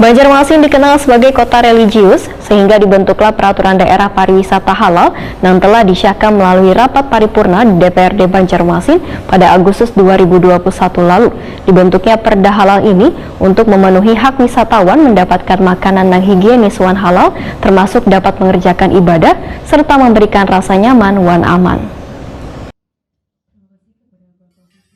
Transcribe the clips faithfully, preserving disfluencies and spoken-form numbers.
Banjarmasin dikenal sebagai kota religius, sehingga dibentuklah peraturan daerah pariwisata halal yang telah disahkan melalui rapat paripurna di D P R D Banjarmasin pada Agustus dua ribu dua puluh satu lalu. Dibentuknya perda halal ini untuk memenuhi hak wisatawan mendapatkan makanan yang higienis wan halal, termasuk dapat mengerjakan ibadah serta memberikan rasa nyaman wan aman.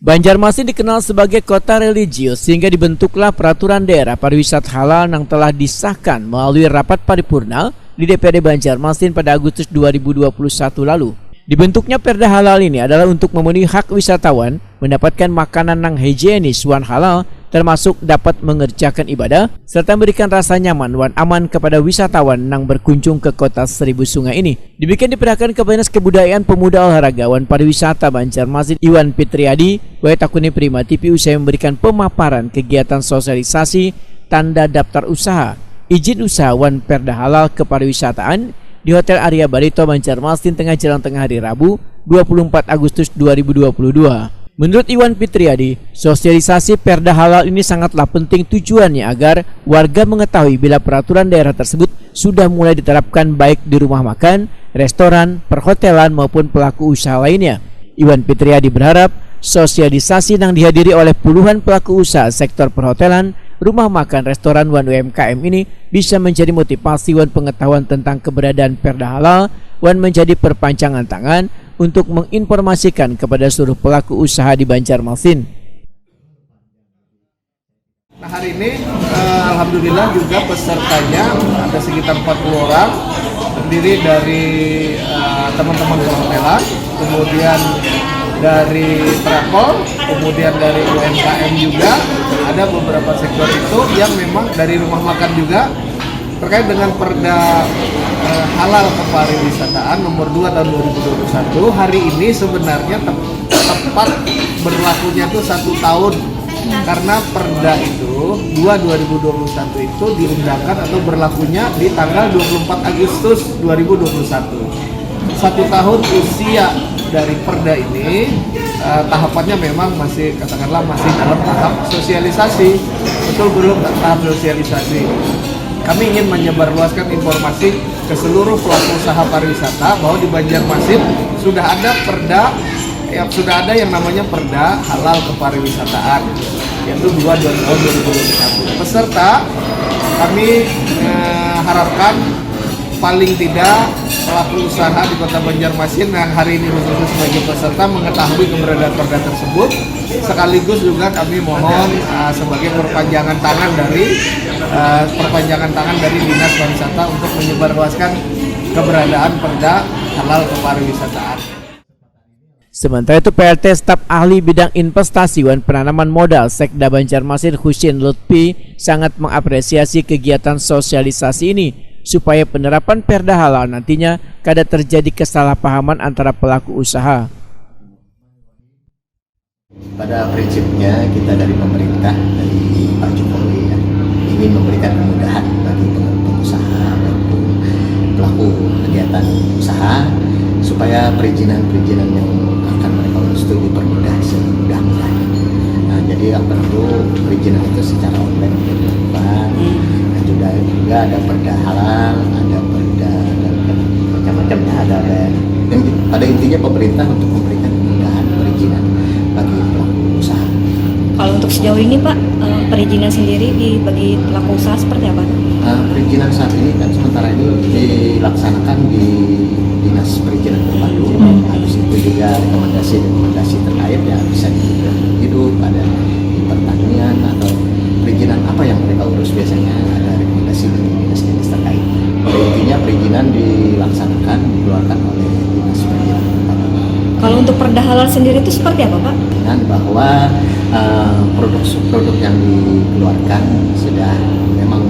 Banjarmasin dikenal sebagai kota religius, sehingga dibentuklah peraturan daerah pariwisata halal yang telah disahkan melalui rapat paripurna di D P R D Banjarmasin pada Agustus dua ribu dua puluh satu lalu. Dibentuknya perda halal ini adalah untuk memenuhi hak wisatawan mendapatkan makanan yang higienis wan halal, termasuk dapat mengerjakan ibadah serta memberikan rasa nyaman wan aman kepada wisatawan yang berkunjung ke kota Seribu Sungai ini. Demikian dipindahkan ke Dinas Kebudayaan, Pemuda, Olahraga wan Pariwisata Banjarmasin, Iwan Fitriadi, wae takuni Prima T V usai memberikan pemaparan kegiatan sosialisasi tanda daftar usaha, izin usaha wan perda halal kepariwisataan di Hotel Arya Barito Banjarmasin tengah jalan tengah hari Rabu dua puluh empat Agustus dua ribu dua puluh dua. Menurut Iwan Fitriadi, sosialisasi perda halal ini sangatlah penting tujuannya agar warga mengetahui bila peraturan daerah tersebut sudah mulai diterapkan baik di rumah makan, restoran, perhotelan maupun pelaku usaha lainnya. Iwan Fitriadi berharap sosialisasi yang dihadiri oleh puluhan pelaku usaha sektor perhotelan, rumah makan, restoran, wan U M K M ini bisa menjadi motivasi wan pengetahuan tentang keberadaan perda halal wan menjadi perpanjangan tangan untuk menginformasikan kepada seluruh pelaku usaha di Banjarmasin. Nah, hari ini eh, alhamdulillah juga pesertanya ada sekitar empat puluh orang, terdiri dari eh, teman-teman perhotelan, kemudian dari travel, kemudian dari U M K M juga, ada beberapa sektor itu yang memang dari rumah makan juga. Terkait dengan perda eh, halal kepariwisataan nomor dua tahun dua ribu dua puluh satu, hari ini sebenarnya tep- tepat berlakunya tuh satu tahun, karena perda itu dua dua ribu dua puluh satu itu diundangkan atau berlakunya di tanggal dua puluh empat Agustus dua ribu dua puluh satu. Satu tahun usia dari perda ini eh, tahapannya memang masih, katakanlah, masih dalam tahap sosialisasi. Betul, belum tahap sosialisasi. Kami ingin menyebarluaskan informasi ke seluruh pelaku usaha pariwisata bahwa di Banjarmasin sudah ada perda, ya, sudah ada yang namanya perda halal kepariwisataan, yaitu dua dua tahun dua ribu dua puluh satu. Peserta kami eh, harapkan paling tidak pelaku usaha di Kota Banjarmasin yang hari ini khususnya sebagai peserta mengetahui keberadaan perda tersebut. Sekaligus juga kami mohon uh, sebagai perpanjangan tangan dari uh, perpanjangan tangan dari Dinas Pariwisata untuk menyebarluaskan keberadaan perda halal kepariwisataan. Sementara itu, P L T staf ahli bidang investasi wan penanaman modal Sekda Banjarmasin Husin Lutfi sangat mengapresiasi kegiatan sosialisasi ini supaya penerapan perda halal nantinya kada terjadi kesalahpahaman antara pelaku usaha. Pada prinsipnya kita dari pemerintah, dari Pak Jokowi ya, ingin memberikan kemudahan bagi pengusaha maupun pelaku kegiatan usaha supaya perizinan-perizinan yang akan mereka urus itu dipermudah semudah-mudahnya. Nah, jadi apa itu perizinan itu secara online dilakukan. Dan juga juga ada perda halal, ada perda macam-macam ya, ada ada pada intinya pemerintah untuk memberikan kemudahan perizinan bagi pelaku usaha. Kalau untuk sejauh ini Pak, eh, perizinan sendiri di bagi pelaku usaha seperti apa? Uh, perizinan saat ini kan sementara ini dilaksanakan di dinas perizinan terpadu. Hmm. Habis itu juga rekomendasi-rekomendasi terkait ya bisa di hidup ada di pertanian atau perizinan apa yang mereka urus biasanya ada rekomendasi dari dinas-dinas terkait. Pada intinya perizinan dilaksanakan dikeluarkan oleh dinas perizinan. Kalau untuk perda halal sendiri itu seperti apa, Pak? Dengan bahwa uh, produk-produk yang dikeluarkan sudah memang